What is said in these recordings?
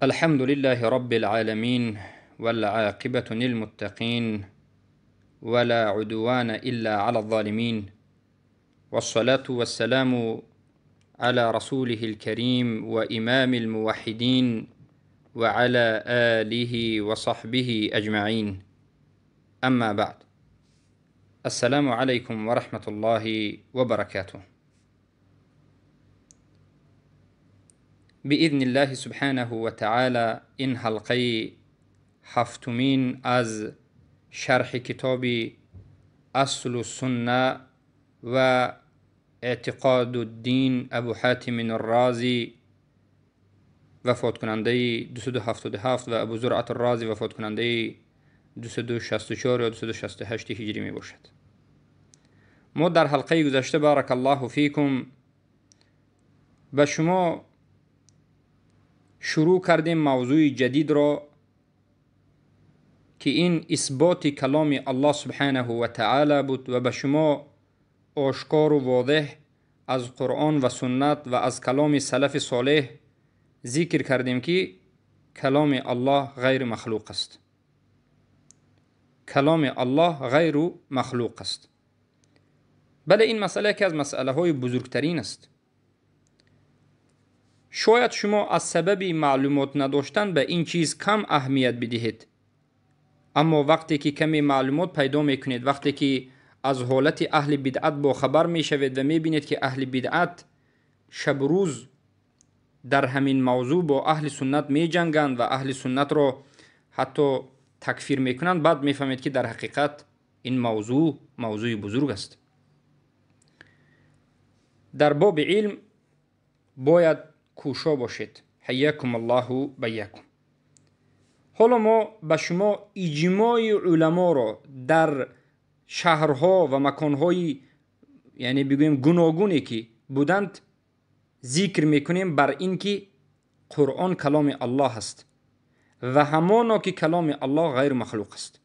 الحمد لله رب العالمين، والعاقبة للمتقين، ولا عدوان إلا على الظالمين، والصلاة والسلام على رسوله الكريم وإمام الموحدين وعلى آله وصحبه أجمعين. أما بعد، السلام عليكم ورحمة الله وبركاته. بإذن الله سبحانه وتعالى این حلقه هفتمین از شرح کتاب اصل السنة و اعتقاد الدین ابو حاتم الرازی وفات کننده 277 و ابو زرعة الرازی وفات کننده 264 یا 268 هجری می باشد. ما در حلقه گذشته بارک الله فیکم به شما شروع کردیم موضوع جدید را که این اثبات کلام الله سبحانه و تعالی بود و به شما آشکار و واضح از قرآن و سنت و از کلام سلف صالح ذکر کردیم که کلام الله غیر مخلوق است. کلام الله غیر مخلوق است. بله، این مسئله که از مسئله های بزرگترین است. شاید شما از سبب معلومات نداشتن به این چیز کم اهمیت بدهید، اما وقتی که کمی معلومات پیدا میکنید، وقتی که از حالت اهل بدعت با خبر میشوید و میبینید که اهل بدعت شب روز در همین موضوع با اهل سنت میجنگند و اهل سنت را حتی تکفیر میکنند، بعد میفهمید که در حقیقت این موضوع موضوع بزرگ است. در باب علم باید کوشا باشید. حیاکم الله بیاکم. حالا ما به شما اجماع علما را در شهرها و مکانهای، یعنی بگوییم گوناگونی که بودند، ذکر میکنیم بر اینکه قرآن کلام الله است و همانا که کلام الله غیر مخلوق است.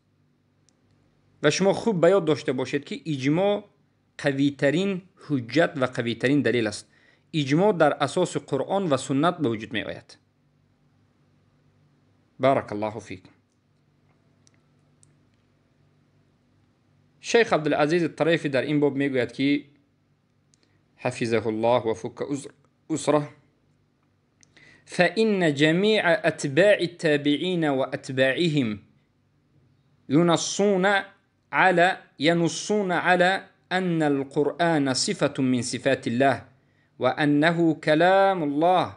و شما خوب به یاد داشته باشید که اجماع قوی ترین حجت و قوی ترین دلیل است. اجماع در اساس قرآن و سنت به وجود می آید. بارک الله فیکم. شیخ عبدالعزیز الطریفی در این باب میگوید که حفظه الله و فک اسره: فإن جميع أتباع التابعين وأتباعهم ينصون على أن القرآن صفة من صفات الله وأنه كلام الله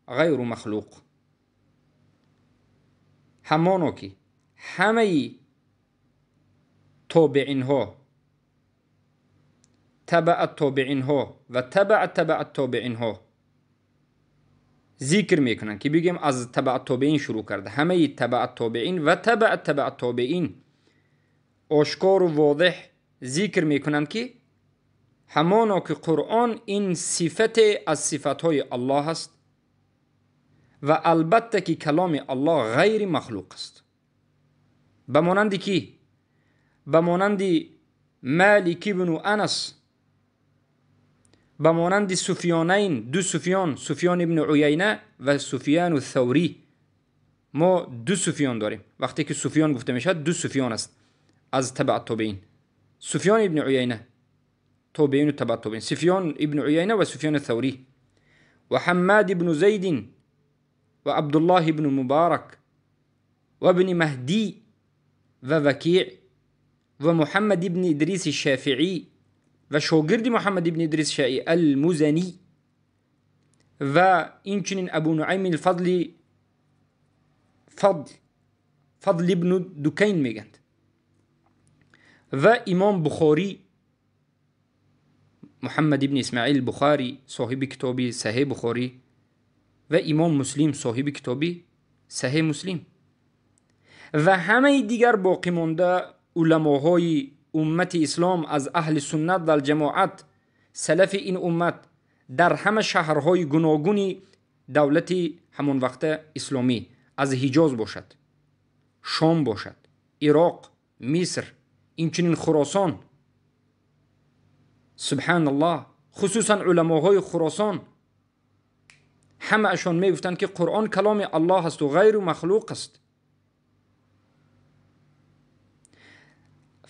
غير مخلوق. همانو که همه تابعین ها، تبع التابعین ها و تبع تبع التابعین ها ذکر میکنن که بگیم از تبع التابعین شروع کرده، همه تبع التابعین و تبع تبع التابعین آشکار و واضح ذکر میکنن که همانا که قرآن این صفت از صفتهای الله است و البته که کلام الله غیر مخلوق است. به مانند کی؟ به مانند مالک بن انس، به مانند سفیانین، دو سفیان، سفیان ابن عیینه و سفیان الثوری. ما دو سفیان داریم. وقتی که سفیان گفته میشد دو سفیان است از تبع تابعین: سفیان ابن عیینه، تابعین و تبع تابعین، سفیان ابن عیینه و سفیان الثوری، و حماد ابن زید و عبدالله ابن مبارک و ابن مهدی و وکیع و محمد ابن ادریس الشافعی و شاگرد محمد ابن ادریس شافعی المزنی و اینچنین ابو نعیم الفضل فضل ابن دکین میگند و امام بخاری محمد ابن اسماعیل بخاری صاحب کتاب صحیح بخاری و امام مسلم صاحب کتاب صحیح مسلم و همه دیگر باقی مانده علماهای امت اسلام از اهل سنت و الجماعت سلف این امت در همه شهرهای گوناگونی دولت همون وقت اسلامی، از حجاز باشد، شام باشد، عراق، مصر، اینچنین خراسان. سبحان الله، خصوصا علماهای خراسان ҳамаашон мегуфтанд, ки Қуръон каломи Аллоҳ аст ва ғайру махлуқ аст.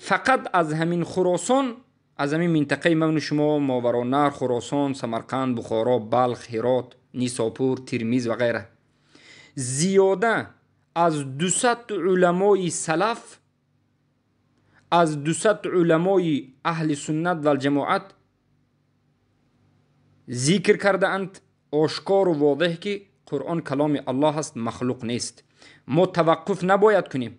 Фақат аз ҳамин Хуросон, аз ҳамин минтақаи ман шумо, Мовароуннаҳр, Хуросон, Самарқанд, Бухоро, Балх, Ҳирот, Нисопур, Термиз ва ғайра, зиёда аз 200 уламои салаф, аз 200 уламои аҳли суннат вал ҷамоат зикр кардаанд ошкору возеҳ, ки Қуръон каломи Аллоҳ аст, махлуқ нест. Мо таваққуф набояд кунем,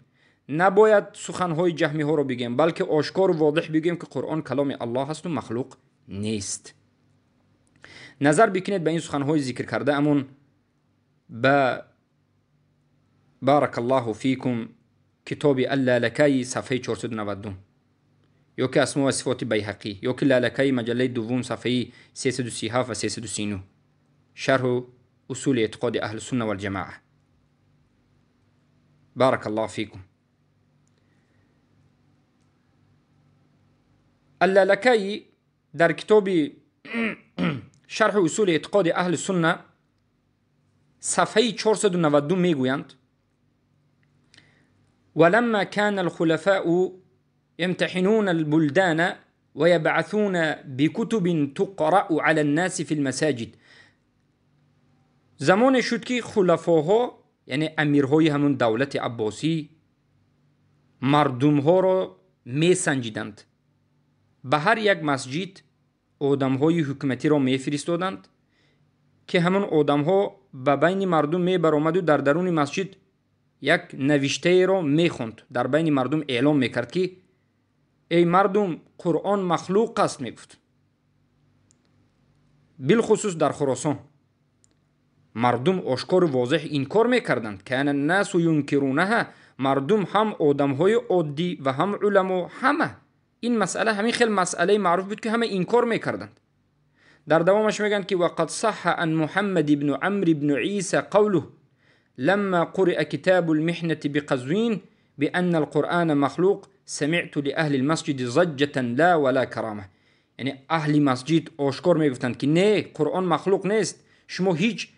набояд суханҳои ҷаҳмиҳоро бигӯем, балки ошкору возеҳ бигӯем, ки Қуръон каломи Аллоҳ асту махлуқ нест. Назар бикунед ба ин суханҳои зикр кардаамон, ба баракаллоҳу фикум китоби Аллалакаи сафҳаи 492, ё ки Асмо ва сифоти Байҳақӣ, ё ки Лалакаи маҷаллаи дуввум сафҳаи 337 ва 339, шарҳу усули эътиқоди аҳли сунна валҷамоа. Баракаллоҳу фикум. Аллалакаи дар китоби шарҳи усули эътиқоди аҳли сунна сафҳаи 492 мегӯянд: ولما كان الخلفاء يمتحنون البلدان ويبعثون بكتب تقرأ على الناس في المساجد. زمان شد که خلفاها، یعنی امیرهای همون دولت عباسی، مردمها را میسنجیدند. به هر یک مسجد آدمهای حکومتی را میفرستادند که همون آدمها به بین مردم میبرآمد و در درون مسجد یک نوشته را میخوند، در بین مردم اعلام میکرد که ای مردم، قرآن مخلوق است، میگفت. بالخصوص در خراسان مردم آشکار و واضح انکار میکردند. کان الناس ینکرونها، مردم هم آدمهای عادی و هم علما، همه این مسئله همین خیلی مسئله معروف بود که همه انکار میکردند. در دوامش میگن که وقد صح عن محمد بن عمرو بن عیسی قوله لما قرئ كتاب المحنة بقزوين بأن القرآن مخلوق سمعت لأهل المسجد ضجة لا ولا كرامة. یعنی اهل مسجد آشکار میگفتند که نه، قرآن مخلوق نیست، شما هیچ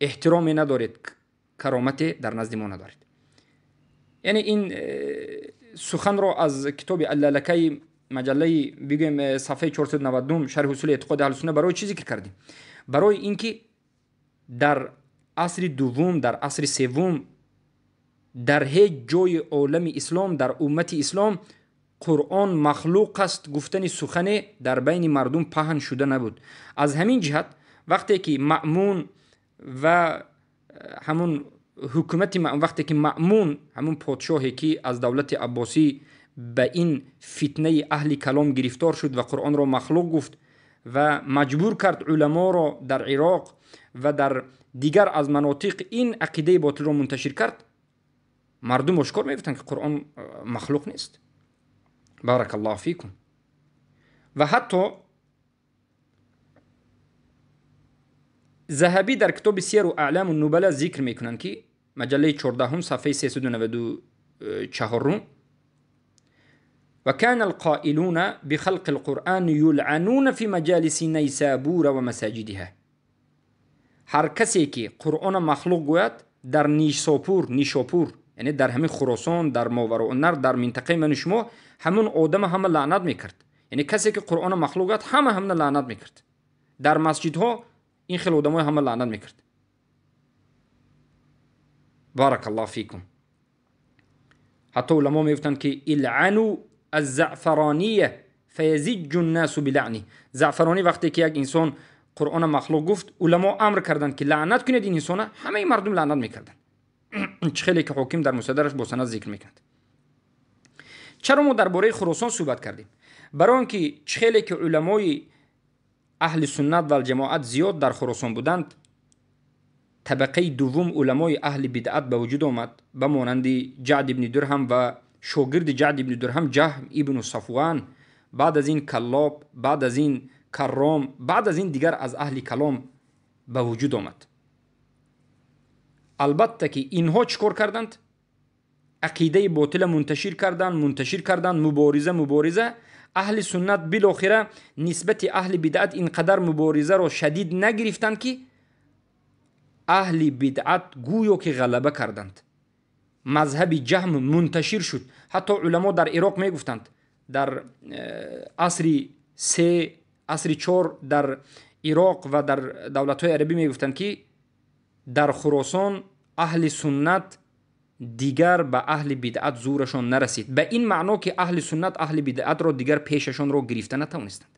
احترامی ندارید، کرامت در نزد ما ندارید. یعنی این سخن را از کتاب اللالکای مجله بگیم صفحه 492 شرح اصول اعتقاد اهل سنت برای چی ذکر کردیم؟ برای اینکه در عصر دوم، در عصر سوم، در هیچ جای عالم اسلام، در امت اسلام قرآن مخلوق است گفتن سخن در بین مردم پهن شده نبود. از همین جهت وقتی که مأمون و همون حکومت، وقتی که مأمون همون پادشاهی که از دولت عباسی به این فتنه اهل کلام گرفتار شد و قرآن را مخلوق گفت و مجبور کرد علما را در عراق و در دیگر از مناطق این عقیده باطل را منتشر کرد، مردم آشکار میگفتند که قرآن مخلوق نیست. بارک الله فیکم. و حتی ذهبی در کتاب سیر و اعلام النبلاء ذکر میکنند که مجله 14 صفحه 394 وكان القائلون بخلق القرآن يلعنون في مجالس نيسابور ومساجدها. هر کسی که قرآن مخلوق گوید در نیشاپور، یعنی در همین خراسان، در ماوراءالنهر، در منطقه من شما، همون آدم همه لعنت میکرد. یعنی کسی که قرآن مخلوق گوید همه همه لعنت میکرد. در مسجدها این خیلی آدمای همه لعنت میکرد. بارک الله فیکم. حتی علما میگفتند که العنوا الزعفرانیه فیزج الناس بلعنه. زعفرانی وقتی که یک انسان قرآن مخلوق گفت، علما امر کردند که لعنت کنید این انسان، همه مردم لعنت میکردند. چه خیلی که حاکم در مصدرش با سند ذکر میکرد. چرا ما درباره خراسان صحبت کردیم؟ برای اینکه چه خیلی که علمای اهل سنت و الجماعت زیاد در خراسان بودند، طبقه دوم علمای اهل بدعت به وجود آمد، به مانند جعد ابن درهم و شاگرد جعد ابن درهم جهم ابن صفوان، بعد از این کلاب، بعد از این کرام، بعد از این دیگر از اهل کلام به وجود آمد. البته که اینها چیکار کردند؟ عقیده باطل منتشر کردند، مبارزه. اهل سنت بالاخره نسبت اهل بدعت اینقدر مبارزه را شدید نگرفتند که аҳли бидъат гӯё ки ғалаба карданд. Мазҳаби ҷаҳм мунташир шуд. Ҳатто уламо дар Ироқ мегуфтанд, дар асри се, асри чор дар Ироқ ва дар давлатҳои арабӣ мегуфтанд, ки дар Хуросон аҳли суннат дигар ба аҳли бидъат зӯрашон нарасид. Ба ин маъно ки аҳли суннат аҳли бидъатро дигар пешашонро гирифта натавонистанд.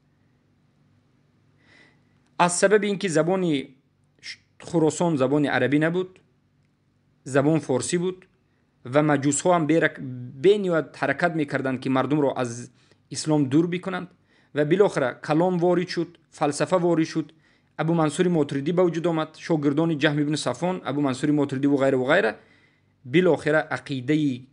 Аз сабаби ин ки забони Хуросон забони арабӣ набуд, забон форсӣ буд ва маҷусҳо ҳам бениҳоят ҳаракат мекарданд, ки мардумро аз ислом дур бикунанд ва билохира калом ворид шуд, фалсафа ворид шуд, Абу Мансури Мотуридӣ ба вуҷуд омад, шогирдони Ҷаҳм ибни Сафвон, Абу Мансури Мотуридӣ ва ғайра ва ғайра. Билохира ақидаи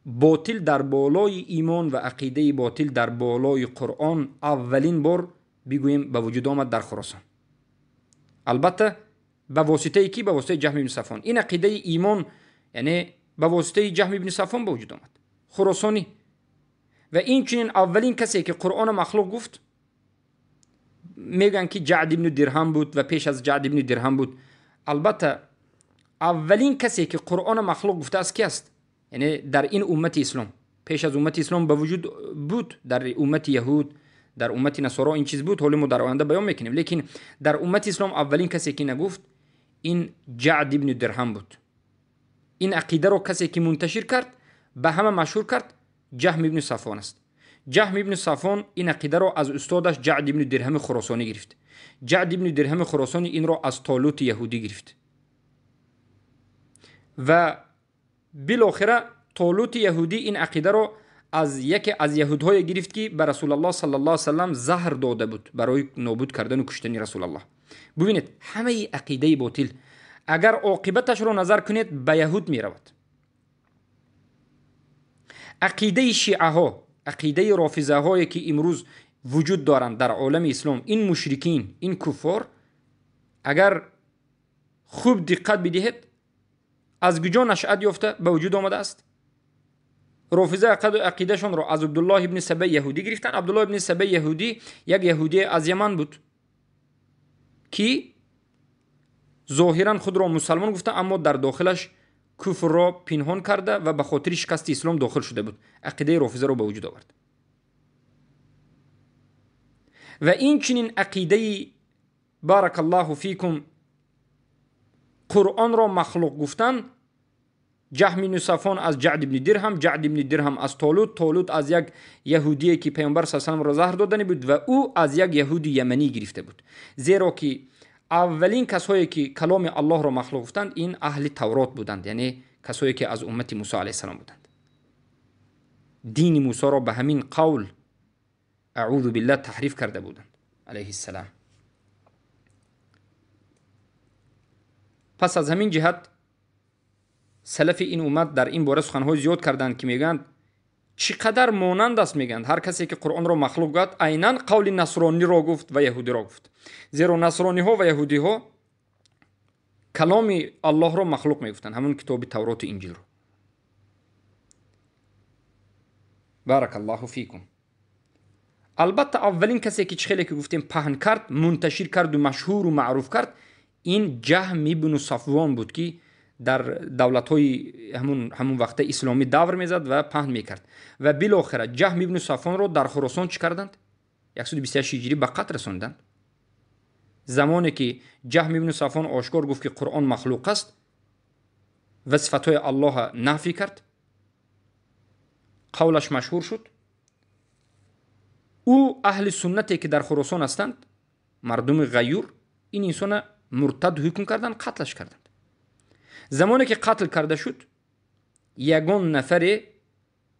ботил дар болои имон ва ақидаи ботил дар болои Қуръон аввалин бор бигӯем ба вуҷуд омад дар Хуросон. Албатта ба воситаи ки? Ба воситаи Ҷаҳм ибни Сафвон. Ин ақидаи имон яъне ба воситаи Ҷаҳм ибни Сафвон ба вуҷуд омад, хуросонӣ. Ва инчунин аввалин касе ки Қуръонро махлуқ гуфт, мегӯянд ки Ҷаъд ибни Дирҳам буд ва пеш аз Ҷаъд ибни Дирҳам буд. Албатта аввалин касе ки Қуръонро махлуқ гуфтааст ки аст? Яъне дар ин уммати ислом, пеш аз уммати ислом ба вуҷуд буд, дар уммати яҳуд, дар уммати насоро ин чиз буд, ҳоло мо дар оянда баён мекунем. Лекин дар уммати ислом аввалин касе ки нагуфт ин Ҷаъд ибни Дирҳам буд. Ин ақидаро касе ки мунташир кард, ба ҳама машҳур кард, Ҷаҳм ибни Сафвон аст. Ҷаҳм ибни Сафвон ин ақидаро аз устодаш Ҷаъд ибни Дирҳами Хуросонӣ гирифт. Ҷаъд ибни Дирҳами Хуросонӣ инро аз Толути яҳудӣ гирифт ва билохира Толути яҳудӣ ин ақидаро аз яке аз яҳудҳое гирифт, ки ба Расулаллоҳ саллаллоҳу алайҳи васаллам заҳр дода буд барои нобуд кардану куштани Расулаллоҳ. Бубинед, ҳамаи ақидаи ботил агар оқибаташро назар кунед ба яҳуд меравад. Ақидаи шиаҳо, ақидаи рофизаҳое ки имрӯз вуҷуд доранд дар олами ислом, ин мушрикин, ин куффор, агар хуб диққат бидиҳед, аз куҷо нашъат ёфта ба вуҷуд омадааст? Рофиза ақидашонро аз Абдуллоҳ ибни Сабаи яҳудӣ гирифтанд. Абдуллоҳ ибни Сабаи яҳудӣ як яҳудие аз Яман буд, ки зоҳиран худро мусалмон гуфта, аммо дар дохилаш куфрро пинҳон карда ва ба хотири шикасти ислом дохил шуда буд. Ақидаи рофизаро ба вуҷуд овард. Ва инчунин ақидаи баракаллоҳу фикум Қуръонро махлуқ гуфтан, Ҷаҳм ибни Сафвон аз Ҷаъд ибни Дирҳам, Ҷаъд ибни Дирҳам аз Толут, Толут аз як яҳудие ки Паёмбар саллаллоҳу алайҳи васалламро заҳр додани буд ва ӯ аз як яҳуди яманӣ гирифта буд. Зеро ки аввалин касое ки каломи Аллоҳро махлуқ гуфтанд ин аҳли Таврот буданд, яъне касое ки аз уммати Мусо алайҳиссалом буданд. Дини Мусоро ба ҳамин қавл аъузу биллаҳ таҳриф карда буданд алайҳиссалом. Пас аз ҳамин ҷиҳат салафи ин уммат дар ин бора суханҳои зиёд карданд, ки мегӯянд чӣ қадар монанд аст, мегӯянд ҳар касе ки Қуръонро махлуқ гуфт, айнан қавли насрониро гуфт ва яҳудиро гуфт. Зеро насрониҳо ва яҳудиҳо каломи Аллоҳро махлуқ мегуфтанд, ҳамон китоби Тавроту Инҷилро. Баракаллоҳу фикум. Албатта аввалин касе ки чӣ хеле ки гуфтем паҳн кард, мунташир карду машҳуру маъруф кард, ин Ҷаҳм ибну Сафвон буд, ки дар давлатҳои ҳамун вақта исломӣ давр мезад ва паҳн мекард. Ва билохира Ҷаҳм ибну Сафвонро дар Хуросон чӣ карданд? 128 ҳиҷрӣ ба қатл расонданд. Замоне ки Ҷаҳм ибну Сафвон ошкор гуфт, ки Қуръон махлуқ аст ва сифатҳои Аллоҳа нафӣ кард, қавлаш машҳур шуд. Ӯ аҳли суннате ки дар Хуросон ҳастанд, мардуми ғайюр, ин инсона муртад ҳукм карданд, қатлаш карданд. Замоне ки қатл карда шуд, ягон нафаре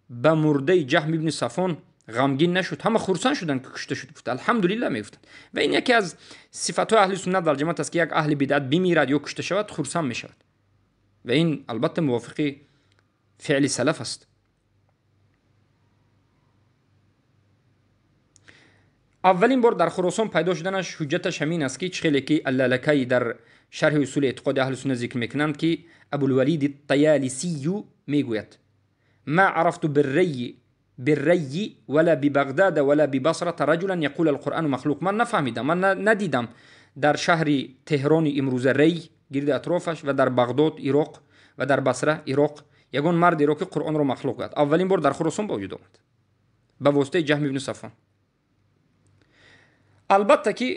ба мурдаи Ҷаҳм ибни Сафвон ғамгин нашуд, ҳама хурсанд шуданд ки кушта шуд, гуфт алҳамдулиллаҳ мегуфтанд. Ва ин яке аз сифатҳои аҳли суннат вал ҷамоат аст, ки як аҳли бидъат бимирад ё кушта шавад, хурсанд мешавад. Ва ин албатта мувофиқи феъли салаф аст. Аввалин бор дар Хуросон пайдо шуданаш ҳуҷҷаташ ҳамин аст, ки чӣ хеле ки Аллалакай дар шарҳи усули эътиқоди аҳли сунна зикр мекунанд, ки Абулвалиди Таялисию мегӯяд: ма арафту биррайи вала бибағдада вала бибасрата раҷулан яқул алқуръану махлуқ. Ман нафаҳмидам, ман надидам дар шаҳри Теҳрони имрӯза Рей гирди атрофаш ва дар Бағдод, Ироқ ва дар Басра, Ироқ ягон мардеро ки Қуръонро махлуқ гӯяд. Аввалин бор дар Хуросон ба вуҷуд омад ба воситаи Ҷаҳм ибни Сафвон. Албатта ки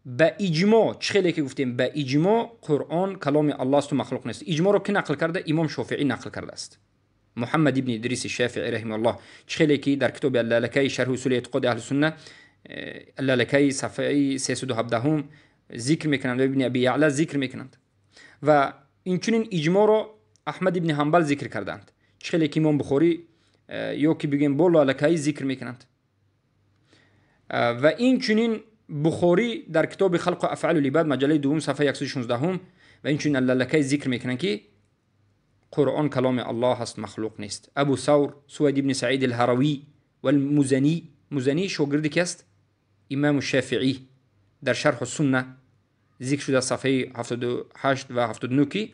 ба иҷмо, чӣ хеле ки гуфтем, ба иҷмо Қуръон каломи Аллоҳ аст ва махлуқ нест. Иҷморо ки нақл карда? Имом Шофеӣ нақл кардааст. Муҳаммад ибни Идриси Шофеӣ раҳимаҳуллоҳ, чӣ хеле ки дар китоби Аллалакаи шарҳи усули эътиқоди аҳли сунна, Аллалакаи сафҳаи 317 зикр мекунанд ва ибни Аби Яъла зикр мекунанд. Ва инчунин иҷморо Аҳмад ибни Ҳанбал зикр кардаанд, чӣ хеле ки имом Бухорӣ ё ки бигӯем бо Лалакаӣ зикр мекунанд. Ва инчунин Бухорӣ дар китоби Халқу афъалу либад маҷаллаи дуввум сафҳаи 116 ва инчунин Аллалакаӣ зикр мекунанд ки Қуръон каломи Аллоҳ аст, махлуқ нест. Абу Савр, Сувайд ибни Саид алҳаравӣ валмузанӣ, Музанӣ шогирди ки аст? Имому Шофеӣ дар шарҳу сунна зикр шуда сафҳаи 78 ва 79 ки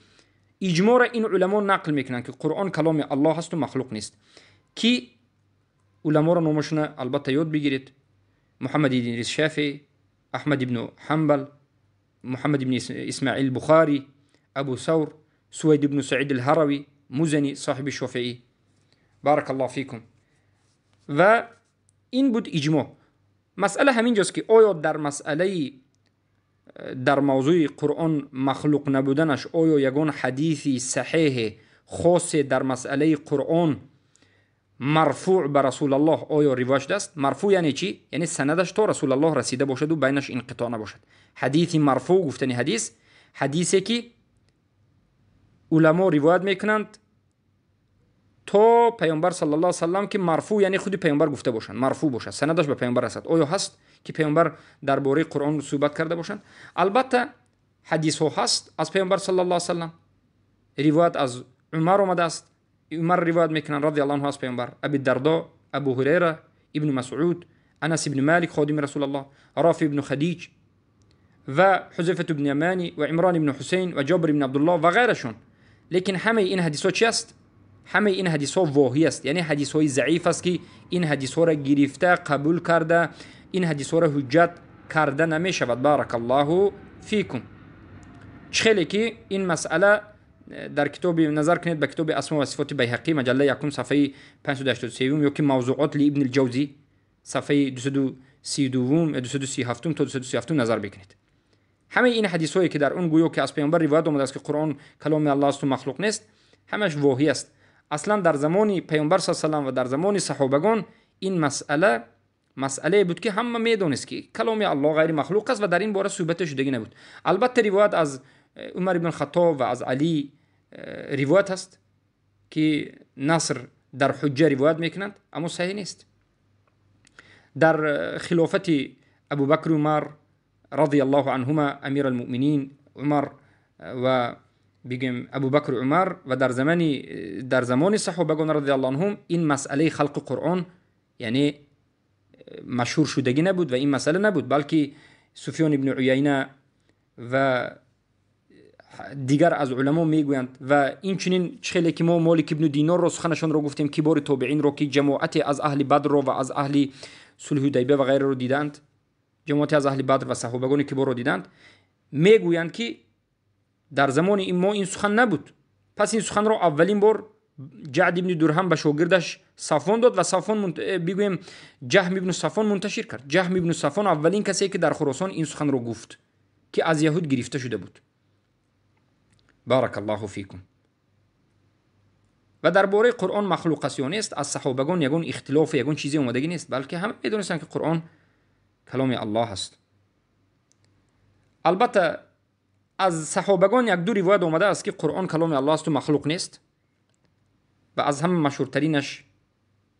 иҷморо ин уламо нақл мекунанд ки Қуръон каломи Аллоҳ асту махлуқ нест. Ки уламоро номашона албатта ёд бигиред: Муҳаммад ибни Идрис Шофеӣ, Аҳмад ибну Ҳанбал, Муҳаммад ибни Исмаил Бухорӣ, Абу Савр, Сувайд ибну Саид алҳаравӣ, Музанӣ соҳиби Шофеӣ. Баракаллоҳу фикум. Ва ин буд иҷмо. Масъала ҳамин ҷост ки оё дар масъалаи дар мавзӯи Қуръон махлуқ набуданаш оё ягон ҳадиси саҳеҳе хосе дар масъалаи Қуръон марфӯъ ба Расулаллоҳ оё ривоят шудааст? Марфӯъ яъне чӣ? Яъне санадаш то Расулаллоҳ расида бошаду байнаш инқитоъ набошад. Ҳадиси марфӯъ гуфтани ҳадис, ҳадисе ки уламо ривоят мекунанд то паёмбар саллаллоҳу алайҳи васаллам, ки марфӯъ яъне худи паёмбар гуфта бошанд, марфӯъ бошад, санадаш ба паёмбар расад. Оё ҳаст ки паёмбар дар бораи Қуръон суҳбат карда бошанд? Албатта ҳадисҳо ҳаст аз паёмбар саллаллоҳу алайҳи васаллам. Ривоят аз Умар омадааст, Умар ривоят мекунанд радиаллоҳу анҳу аз паёмбар, Аби Дардо, Абу Ҳурайра, Ибну Масъуд, Анас ибни Малик ходими Расулаллоҳ, Рафи ибну Хадиҷ ва Ҳузайфату ибни Ямани ва Имрон ибни Ҳусейн ва Ҷобир ибни Абдуллоҳ ва ғайрашон. Лекин ҳамаи ин ҳадисҳо чи аст? Ҳамаи ин ҳадисҳо воҳӣ аст, яъне ҳадисҳои заиф аст ки ин ҳадисҳоро гирифта қабул карда, ин ҳадисҳоро ҳуҷҷат карда намешавад. Баракаллоҳу фикум. Чӣ хеле ки ин масъала дар китоби назар кунед ба китоби Асмо ва сифоти Байҳақӣ маҷаллаи якум сафҳаи 583 ё ки Мавзуот ли Ибни Ҷавзӣ сафҳаи 232 237 то 237 назар бикунед. Ҳамаи ин ҳадисҳое ки дар он гӯё ки аз паёмбар ривоят омадааст ки Қуръон каломи Аллоҳ асту махлуқ нест, ҳамаш воҳӣ аст. Аслан дар замони паёмбар саллаллоҳу алайҳи васаллам ва дар замони саҳобагон ин масъала масъалае буд ки ҳама медонист ки каломи Аллоҳ ғайри махлуқ аст ва дар ин бора суҳбате шудагӣ набуд. Албатта ривоят аз Умар ибн Хаттоб ва аз Алӣ ривоят ҳаст ки Наср дар ҳуҷҷа ривоят мекунанд, аммо саҳеҳ нест. Дар хилофати Абубакр Умар радиаллоҳу анҳума, амир алмуъминин Умар ва бигем Абубакр Умар ва дар замони саҳобагон радиаллоҳу анҳум ин масъалаи халқи Қуръон яъне машҳур шудагӣ набуд ва ин масъала набуд, балки Суфён ибни Уяйна ва дигар аз уламо мегӯянд. Ва инчунин чӣ хеле ки мо Молик ибну Динорро суханашонро гуфтем, кибори тобеинро ки ҷамоате аз аҳли Бадрро ва аз аҳли сулҳи Ҳудайбия ва ғайраро дидаанд, ҷамоате аз аҳли Бадр ва саҳобагони киборро дидаанд, мегӯянд ки дар замони мо ин сухан набуд. Пас ин суханро аввалин бор Ҷаъд ибни Дурҳам ба шогирдаш Сафвон дод ва Сафвон бигӯем Ҷаҳм ибну Сафвон мунташир кард. Ҷаҳм ибну Сафвон аввалин касе ки дар Хуросон ин суханро гуфт ки аз яҳуд гирифта шуда буд. Баракаллоҳу фикум. Ва дар бораи Қуръон махлуқ аст ё нест, аз саҳобагон ягон ихтилофу ягон чизе омадагӣ нест, балки ҳама медонистанд ки Қуръон каломи Аллоҳ аст. Албатта аз саҳобагон як ду ривоят омадааст ки Қуръон каломи Аллоҳ асту махлуқ нест ва аз ҳама машҳуртаринаш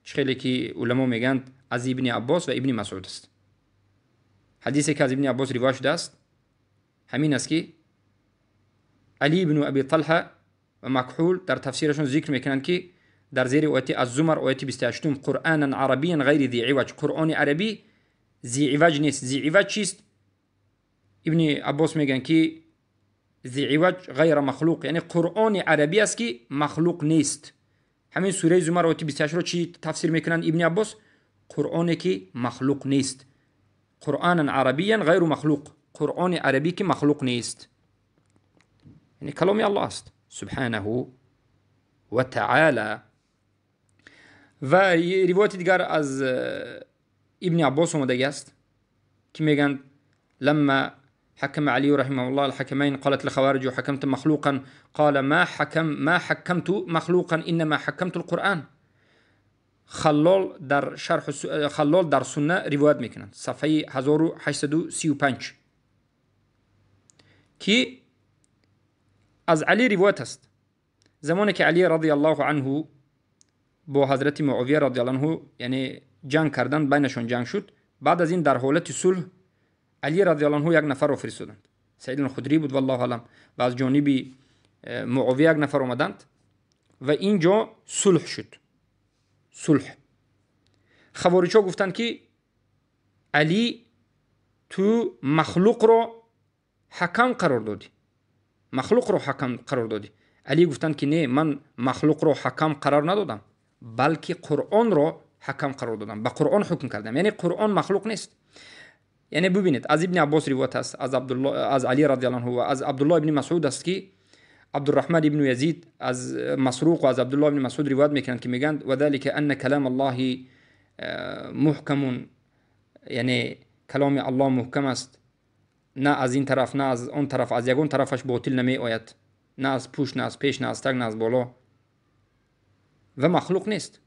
чӣ хеле ки уламо мегӯянд аз Ибни Аббос ва Ибни Масъуд аст. Ҳадисе ки аз Ибни Аббос ривоят шудааст ҳамин аст ки Али ибну Аби Талҳа ва Макҳул дар тафсирашон зикр мекунанд ки дар зери ояти Аз-Зумар ояти 28 Қуръанан арабиян ғайри зи иваҷ, Қуръони арабӣ зи иваҷ нест. Зи иваҷ чист? Ибни Аббос мегӯянд ки зи иваҷ ғайра махлуқ, яъне Қуръони арабӣ аст ки махлуқ нест. Ҳамин сураи Зумар ояти 28-ро чӣ тафсир мекунанд Ибни Аббос? Қуръоне ки махлуқ нест. Қуръанан арабиян ғайру махлуқ, Қуръони арабӣ ки махлуқ нест. یعنی کلام الله است سبحانه و تعالی. و روایت دیگر از ابن عباس اومده است که میگن لما حكم علي رحمه الله الحكمين قالت الخوارج حكمت مخلوقا قال ما حكمت مخلوقا انما حكمت القرآن. خلال در شرح خلال در سنه روایت میکنند، صفحه 1835 که از علی روایت است. زمانی که علی رضی الله عنه با حضرت معاویه رضی الله عنه یعنی جنگ کردن، بینشون جنگ شد. بعد از این در حالت صلح علی رضی الله عنه یک نفر رو فرستادند، سعید الخدری بود والله اعلم، و از جانب معاویه یک نفر آمدند و اینجا صلح شد. صلح. خوارج ها گفتند که علی تو مخلوق رو حکم قرار دادی، مخلوق رو حکم قرار دادی. علی گفتند که نه، من مخلوق رو حکم قرار ندادم، بلکه قرآن رو حکم قرار دادم، به قرآن حکم کردم. یعنی قرآن مخلوق نیست. یعنی ببینید از ابن عباس روایت است، از عبدالله، از علی رضی الله عنه و از عبدالله ابن مسعود است که عبدالرحمن ابن یزید از مسروق و از عبدالله ابن مسعود روایت میکنند که میگند و ذلك ان کلام الله محکم، یعنی کلام الله محکم است، نه از این طرف نه از آن طرف، از یگان طرفش باطل نمی آید، نه از پشت نه از پیش نه از تگ نه از بالا، و مخلوق نیست.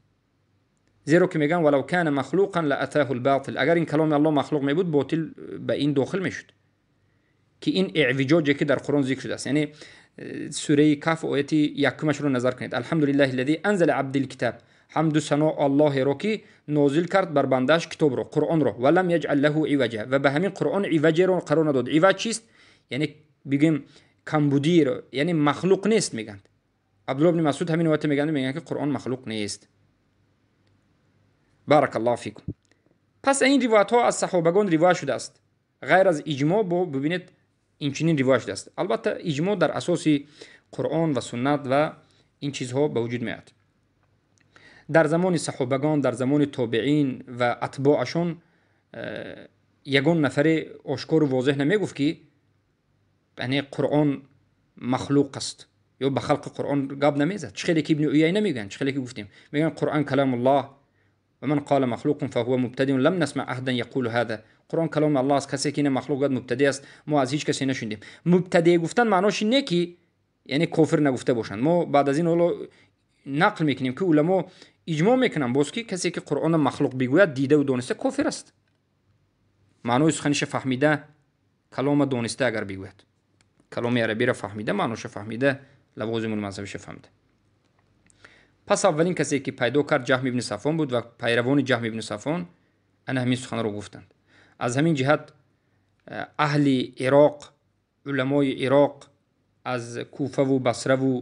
زیرا که میگن ولو کان مخلوقا لاتاه الباطل، اگر این کلام الله مخلوق می بود باطل به این داخل میشد، که این اعوجاجی که در قرآن ذکر شده است. یعنی سوره کهف آیت یکمش رو نظر کنید، الحمدلله الذی انزل عبد الکتاب، حمد و ثنا الله رو که نازل کرد بر بندش کتاب رو، قرآن رو، ولم یجعل له عوجا، و به همین قرآن عوج رو قرار نداد. عوج چیست؟ یعنی بگیم کمبودی رو، یعنی مخلوق نیست میگن. عبدالله بن مسعود همین وقت میگن که قرآن مخلوق نیست. بارک الله فیکم. پس این روایت ها از صحابگان روایت شده است، غیر از اجماع. با ببینید این چنین روایت شده است. البته اجماع در اساس قرآن و سنت و این چیزها به وجود میاد. در زمان صحابگان، در زمان تابعین و اتباعشون یگان نفر آشکار و واضح نمیگفت که یعنی قرآن مخلوق است یا به خلق قرآن گپ نمیزد. چه خیلی که ابن عیینه میگن، چه خیلی که گفتیم میگن قرآن کلام الله و من قال مخلوق فهو مبتدع لم نسمع احدا یقول هذا. قرآن کلام الله است، کسی که این مخلوق گفت مبتدع است، ما از هیچ کسی نشوندیم. مبتدع گفتن معناش اینه که یعنی کافر نگفته باشند. ما بعد از این حالا نقل میکنیم که علما اجماع میکنن باز که کسی که قرآن مخلوق بگوید دیده و دانسته کافر است. معنای سخنش فهمیده، کلام دانسته اگر بگوید، کلام عربی را فهمیده، معناش فهمیده، لوازم المذهبش فهمیده. پس اولین کسی که پیدا کرد جهم ابن صفوان بود و پیروان جهم ابن صفوان انا همین سخن رو گفتند. از همین جهت اهل عراق، علمای عراق از کوفه و بصره و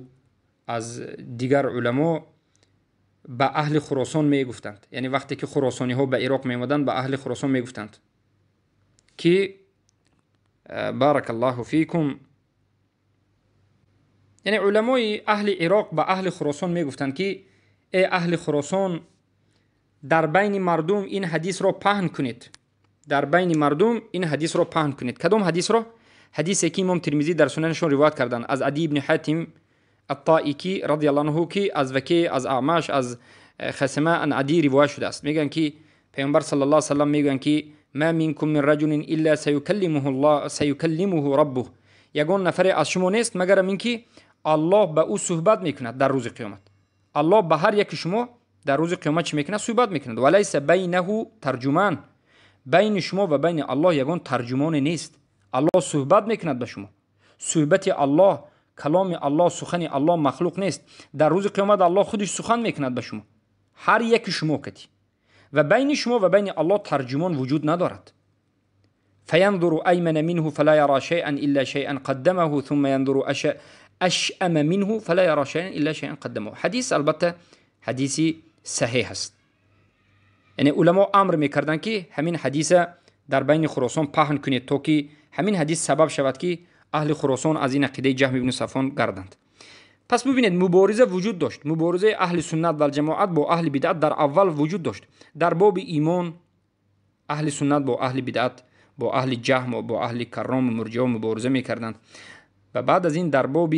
از دیگر علما به اهل خراسان می گفتند. یعنی وقتی که خراسانی ها به عراق می آمدند به اهل خراسان می گفتند که بارک الله فیکم، یعنی علمای اهل عراق به اهل خراسان می گفتند که ای اهل خراسان، در بین مردم این حدیث را پهن کنید، در بین مردم این حدیث را پهن کنید. کدام حدیث را؟ حدیثی که امام ترمذی در سننشون روایت کردند از عدی بن حاتم الطائکی رضی الله عنه که از وکی، از اعمش، از خسمه عن عدی روایت شده است. میگن که پیامبر صلی الله علیه و سلم میگن که ما منکم من رجل الا سیکلمه الله سیکلمه ربه، یگان نفر از شما نیست مگر اینکه الله به او صحبت میکند در روز قیامت. الله به هر یک شما در روز قیامت چی میکند؟ صحبت میکند. ولیس بینه ترجمان، بین شما و بین الله یگان ترجمان نیست. الله صحبت میکند به شما. صحبت الله، کلام الله، سخن الله مخلوق نیست. در روز قیامت الله خودش سخن میکند به شما، هر یک شما کتی، و بین شما و بین الله ترجمان وجود ندارد. فینظر ایمن منه فلا یرى شیئا الا شیئا قدمه ثم ینظر اشأم منه فلا یرى شیئا الا شیئا قدمه. حدیث البته حدیثی صحیح است. یعنی علما امر میکردند که همین حدیث در بین خراسان پهن کنید تا که همین حدیث سبب شود که اهل خراسان از این عقیده جهم ابن صفوان گردند. پس ببینید مبارزه وجود داشت، مبارزه اهل سنت و الجماعت با اهل بدعت در اول وجود داشت. در باب ایمان اهل سنت با اهل بدعت، با اهل جهم و با اهل کرام و مرجئه مبارزه میکردند. و بعد از این در باب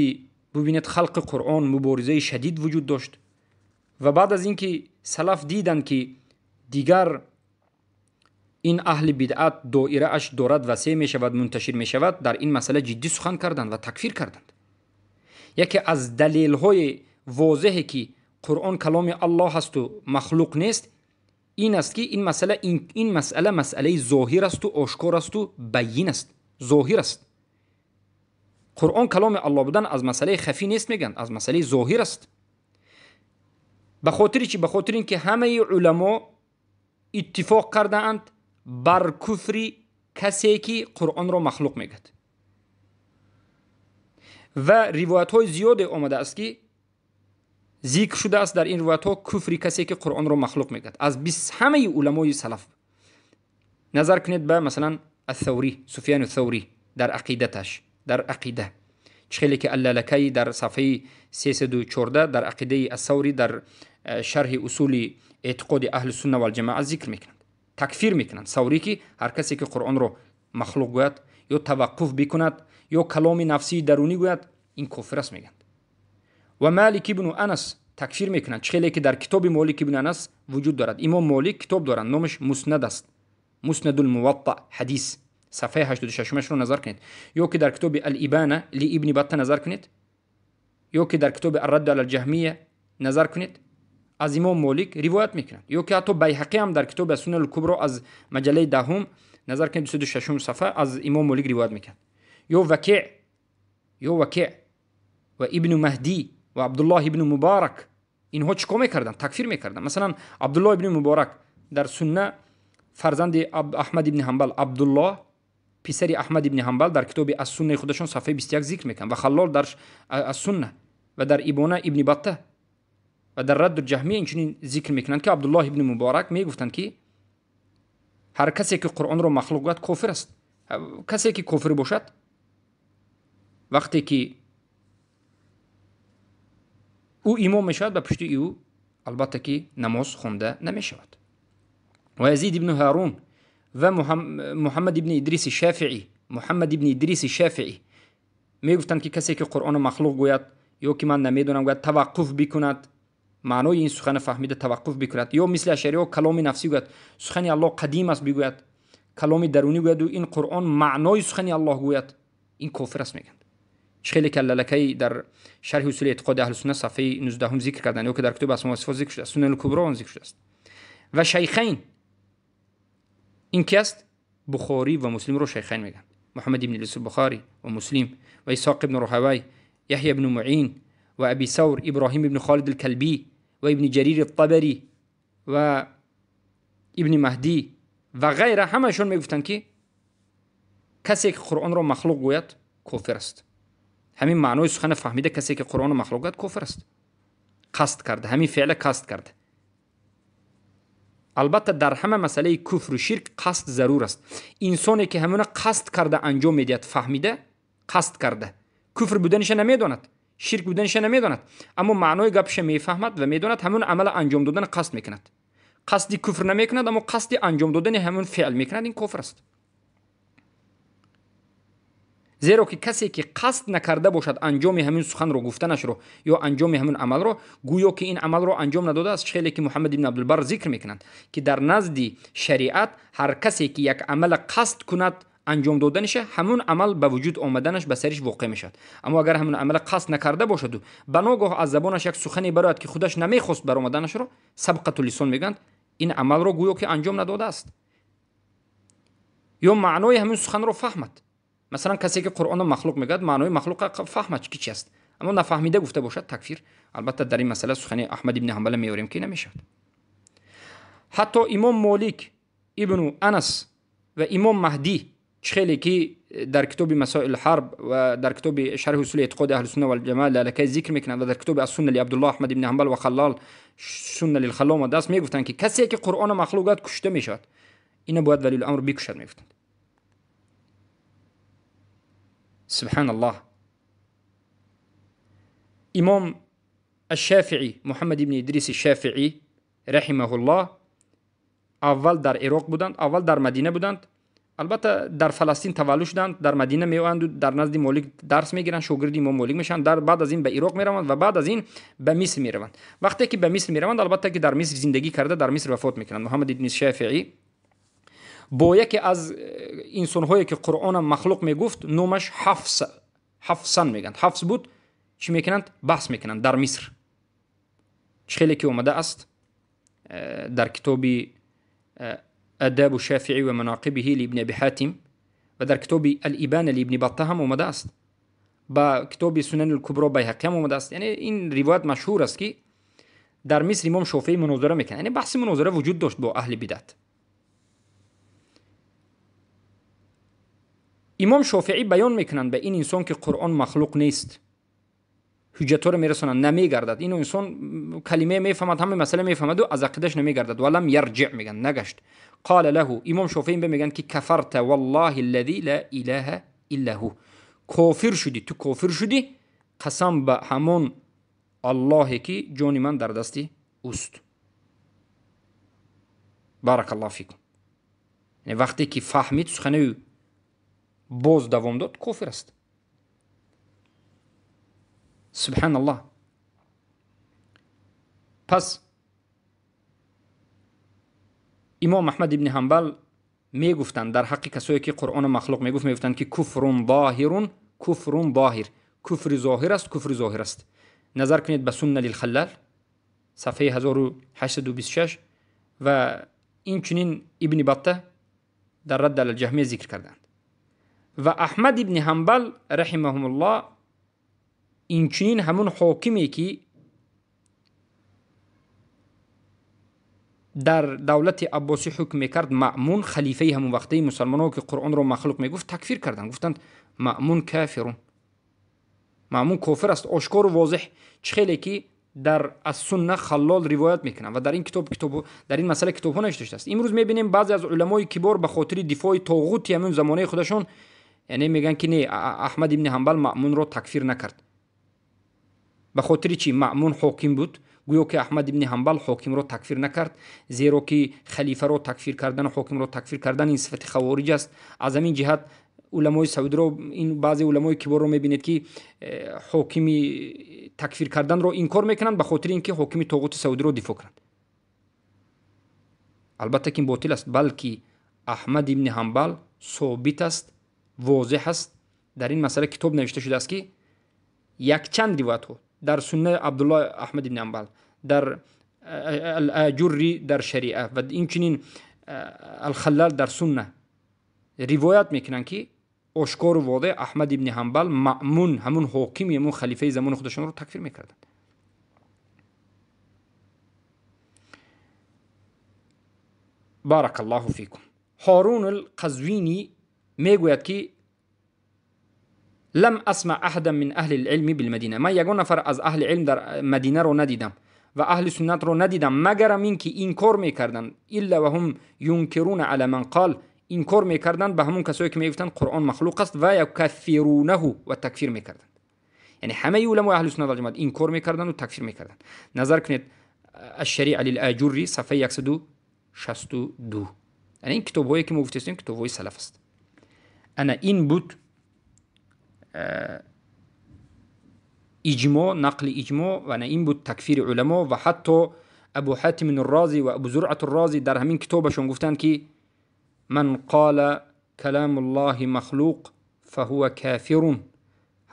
ببینید خلق قرآن مبارزه شدید وجود داشت و بعد از اینکه سلف دیدند که دیگر این اهل بدعت دایره اش دارد وسیع می شود، منتشر می شود، در این مسئله جدی سخن کردند و تکفیر کردند. یکی از دلیل های واضحی که قرآن کلام الله است و مخلوق نیست این است که این مسئله مسئله ظاهر است و آشکار است و بین است، ظاهر است. قرآن کلام الله بودن از مسئله خفی نیست میگن، از مسئله ظاهر است. به خاطر چی؟ به خاطر اینکه همه علما اتفاق کرده اند بر کفر کسی که قرآن را مخلوق میگد و روایت های زیاد آمده است که ذکر شده است در این روایت ها کفر کسی که قرآن را مخلوق میگد از همه علمای سلف. نظر کنید به مثلا الثوری، سفیان الثوری در عقیدتش، در عقیده چخیلی که اللالکی در صفحه 314 در عقیده الثوری در شرح اصول اعتقاد اهل سنت و الجماعه ذکر میکنند، تکفیر میکنند ثوری که هر کسی که قرآن رو مخلوق گوید یا توقف بکند یا کلام نفسی درونی گوید این کفر است میگند. و مالک ابن انس تکفیر میکنند، چخیلی که در کتاب مالک ابن انس وجود دارد. امام مالک کتاب دارند نامش مسند است، مسند الموطأ حدیث، صفحه 86 رو نظر کنید، یا که در کتاب الابانه لابن بطه نظر کنید، یا که در کتاب الرد علی الجهمیه نظر کنید، از امام مالک روایت میکنند. یا که حتی بیهقی هم در کتاب سنن الکبرا از مجله دهم نظر کنید 206 صفحه از امام مالک روایت میکنند. یا وکیع و ابن مهدی و عبدالله ابن مبارک، اینها چیکار میکردن؟ تکفیر میکردن. مثلا عبدالله ابن مبارک در سنه فرزند احمد ابن حنبل، عبدالله پسر احمد ابن حنبل در کتاب السنه خودشون صفحه 21 ذکر میکنن و خلال در السنه و در ابانه ابن بطه و در رد الجهمیه اینچنین ذکر میکنند که عبدالله ابن مبارک میگفتند که هر کسی که قرآن رو مخلوق گوید کافر است. کسی که کافر باشد وقتی که او امام میشود به پشت او البته که نماز خونده نمیشود. و یزید ابن هارون و محمد ابن ادریس شافعی، محمد ابن ادریس شافعی میگفتند که کسی که قرآن مخلوق گوید یا که من نمیدونم گوید توقف بکند، معنای این سخن فهمیده توقف بکند، یا مثل اشعری ها کلام نفسی گوید، سخن الله قدیم است بگوید، کلام درونی گوید و این قرآن معنای سخن الله گوید، این کافر است میگند. خیلی که للکی در شرح اصول اعتقاد اهل سنت صفحه 19 ذکر کردن، یا که در کتاب اسماء و صفات ذکر شده است، سنن الکبرا ذکر شده است. و شیخین این کی است؟ بخاری و مسلم رو شیخین میگن، محمد ابن ادریس البخاری و مسلم و اسحاق ابن راهوی، یحیی ابن معین و ابی ثور، ابراهیم ابن خالد الکلبی و ابن جریر الطبری و ابن مهدی و غیره، همشون میگفتن که کسی که قرآن رو مخلوق گوید کافر است. همین معنای سخن فهمیده کسی که قرآن رو مخلوق گوید کافر است، قصد کرده، همین فعل قصد کرده. البته در همه مسئله کفر و شرک قصد ضرور است. انسانی که همون قصد کرده انجام میدهد، فهمیده قصد کرده، کفر بودنش نمیداند، شرک بودنش نمیداند، اما معنای گپش میفهمد و میداند، همون عمل انجام دادن قصد میکند، قصدی کفر نمیکند اما قصد انجام دادن همون فعل میکند، این کفر است. زیرا که کسی که قصد نکرده باشد انجام همین سخن رو، گفتنش رو یا انجام همین عمل رو، گویا که این عمل رو انجام نداده است. خیلی که محمد ابن عبدالبر ذکر میکنند که در نزد شریعت هر کسی که یک عمل قصد کند انجام دادنش، همون عمل به وجود آمدنش به سرش واقع میشد. اما اگر همون عمل قصد نکرده باشد و بناگاه از زبانش یک سخنی برآید که خودش نمیخواست برآمدنش رو، سبقت لسان میگند، این عمل رو گویا که انجام نداده است. یا معنای همین سخن رو فهمد. مثلا کسی که قرآن مخلوق میگد معنای مخلوق فهمد که چی است، اما نفهمیده گفته باشد تکفیر. البته در این مسئله سخن احمد ابن حنبل میوریم که نمیشد. حتی امام مالک ابن انس و امام مهدی خیلی که در کتاب مسائل الحرب و در کتاب شرح اصول اعتقاد اهل سنت و الجماعه لالکای ذکر میکنند و در کتاب السنه لعبدالله احمد ابن حنبل و خلال سنه للخلال آمده است، میگفتند که کسی که قرآن مخلوق کشته میشود، اینو باید ولی الامر بکشد، میگفتند. سبحان الله. امام الشافعی، محمد ابن ادریس الشافعی رحمه الله، اول در عراق بودند، اول در مدینه بودند، Албатта дар Фаластин таваллуд шуданд, дар Мадина меоянд ва дар назди Молик дарс мегиранд, шогирди имом Молик мешаванд. Дар баъд аз ин ба Ироқ мераванд ва баъд аз ин ба Миср мераванд. Вақте ки ба Миср мераванд, албатта ки дар Миср зиндагӣ карда, дар Миср вафот мекунанд. Муҳаммад ибн Шофеӣ бо яке аз инсонҳое ки Қуръонам махлуқ мегуфт, номаш Ҳафс, Ҳафсан мегӯянд. Ҳафс буд, чӣ мекунанд? Баҳс мекунанд дар Миср. Чӣ хеле ки омада аст дар китоби Адабу Шофеӣ ва Манақибиҳи ли ибни Аби Ҳотим ва дар китоби Ал-Ибана ли ибни Батта ҳам омада аст, ба китоби Сунан ал-Кубро Байҳақӣ ҳам омада аст. Яъне ин ривоят машҳур аст ки дар Миср имом Шофеӣ мунозара мекунад. Яъне баҳси мунозара вуҷуд дошт бо аҳли бидат. Имом Шофеӣ баён мекунанд ба ин инсон ки Қуръон махлуқ нест, ҳуҷҷатҳоро мерасонанд, намегардад. Ин инсон калимае мефаҳмад, ҳама масъала мефаҳмаду аз ақидаш намегардад. Валам ярҷиъ мегӯянд, нагашт. Қала лаҳу, имом Шофеӣ мегӯянд ки кафарта валлоҳи аллази ла илаҳа илла ҳу, кофир шудӣ, ту кофир шудӣ, қасам ба ҳамон Аллоҳе ки ҷони ман дар дасти ӯст. Баракаллоҳу фикум. Яъне вақте ки фаҳмид сухани боз давом дод, кофир аст. Субҳаналлоҳ. Пас имом Аҳмад ибни Ҳанбал мегуфтанд дар ҳаққи касое ки Қуръонро махлуқ мегуфт, мегуфтанд ки куфрун зоҳирун, куфрун зоҳир, куфри зоҳир аст, куфри зоҳир аст. Назар кунед ба Сунна лилхаллал сафҳаи 1826 ва инчунин ибни Батта дар Радд ал-Ҷаҳмия зикр карданд. Ва Аҳмад ибни Ҳанбал раҳимаҳумуллоҳ инчунин ҳамун ҳокиме ки дар давлати Аббосӣ ҳукм мекард, Маъмун, халифаи ҳамун вақтаи мусалмонҳо ки Қуръонро махлуқ мегуфт, такфир карданд. Гуфтанд Маъмун кафирун, Маъмун кофир аст, ошкору возеҳ. Чӣ хеле ки дар Ас-Сунна Халлол ривоят мекунанд ва дар ин китоб дар ин масъала китобҳо навишта шудааст. Имрӯз мебинем баъзе аз уламои кибор ба хотири дифои тоғути ҳамун замонаи худашон, яъне мегӯянд ки не, Аҳмад ибни Ҳанбал Маъмунро такфир накард. Ба хотири чӣ? Маъмун ҳоким буд. Гӯё ки Аҳмад ибни Ҳанбал ҳокимро такфир накард, зеро ки халифаро такфир кардан, ҳокимро такфир кардан ин сифати хавориҷ аст. Аз ҳамин ҷиҳат уламои саудиро, ин баъзе уламои киборро мебинед ки ҳокими такфир карданро инкор мекунанд ба хотири ин ки ҳокими тоғути саудиро дифоъ кунанд. Албатта ки ин ботил аст, балки Аҳмад ибни Ҳанбал собит аст, возеҳ аст. Дар ин масъала китоб навишта шудааст ки якчанд ривоятҳо дар Суннаи Абдуллоҳ Аҳмад ибни Ҳанбал, дар Ал-Аҷурри дар Шариа ва инчунин Алхаллал дар Сунна ривоят мекунанд ки ошкору возеҳ Аҳмад ибни Ҳанбал Маъмун, ҳамун ҳокими ҳамун халифаи замони худашонро такфир мекарданд. Баракаллоҳу фикум. Ҳорун ал-Қазвинӣ мегӯяд ки лам асма аҳадан мин аҳли л-илми билмадина, ман ягон нафар аз аҳли илм дар Мадинаро надидам ва аҳли суннатро надидам, магарам ин ки инкор мекарданд, илла ва ҳум юнкируна ала ман қол, инкор мекарданд ба ҳамун касое ки мегуфтанд Қуръон махлуқ аст, ва якаффирунаҳу, ва такфир мекарданд. Яъне ҳамаи уламои аҳли суннат вал ҷамоат инкор мекарданд ва такфир мекарданд. Назар кунед Аш-Шариа лил-Аҷурри сафҳаи 162. Яъне ин китобҳое ки мо гуфтаистем китобҳои салаф аст. Ана ин буд иҷмо, нақли иҷмо, ва ана ин буд такфири уламо. Ва ҳатто Абу Ҳатим ар-Розӣ ва Абу Зуръат ар-Розӣ дар ҳамин китобашон гуфтанд ки ман қола каломуллоҳи махлуқ фаҳува кофирун,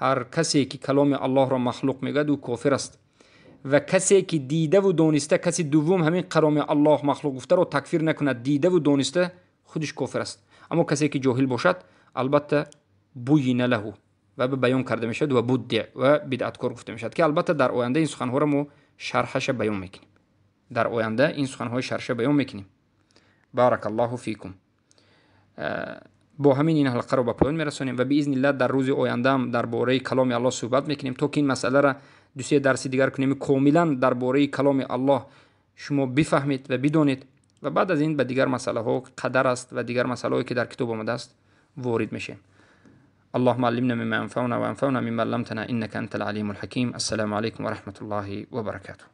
ҳар касе ки каломи Аллоҳро махлуқ мегӯяд ӯ кофир аст. Ва касе ки дидаву дониста каси дуввум ҳамин каломи Аллоҳ махлуқ гуфтаро такфир накунад, дидаву дониста худиш кофир аст. Аммо касе ки ҷоҳил бошад, албатта буйина лаҳу, ва баён карда мешавад, ва будди, ва бидъаткор гуфта мешавад, ки албатта дар оянда ин суханҳоро мо шарҳаша баён мекунем. Дар оянда ин суханҳои шарҳаша баён мекунем. Баракаллоҳу фикум. Бо ҳамин ин ҳалқаро ба поён мерасонем ва биизниллаҳ дар рӯзи ояндаам дар бораи каломи Аллоҳ суҳбат мекунем, то ки ин масъаларо ду-се дарси дигар кунем, комилан дар бораи каломи Аллоҳ шумо бифаҳмед ва бидонед, ва баъд аз ин ба дигар масъалаҳо қадар аст ва дигар масъалаҳое ки дар китоб омадааст ворид мешавем. اللهم علمنا مما ينفعنا وانفعنا مما علمتنا إنك أنت العليم الحكيم. السلام عليكم ورحمة الله وبركاته.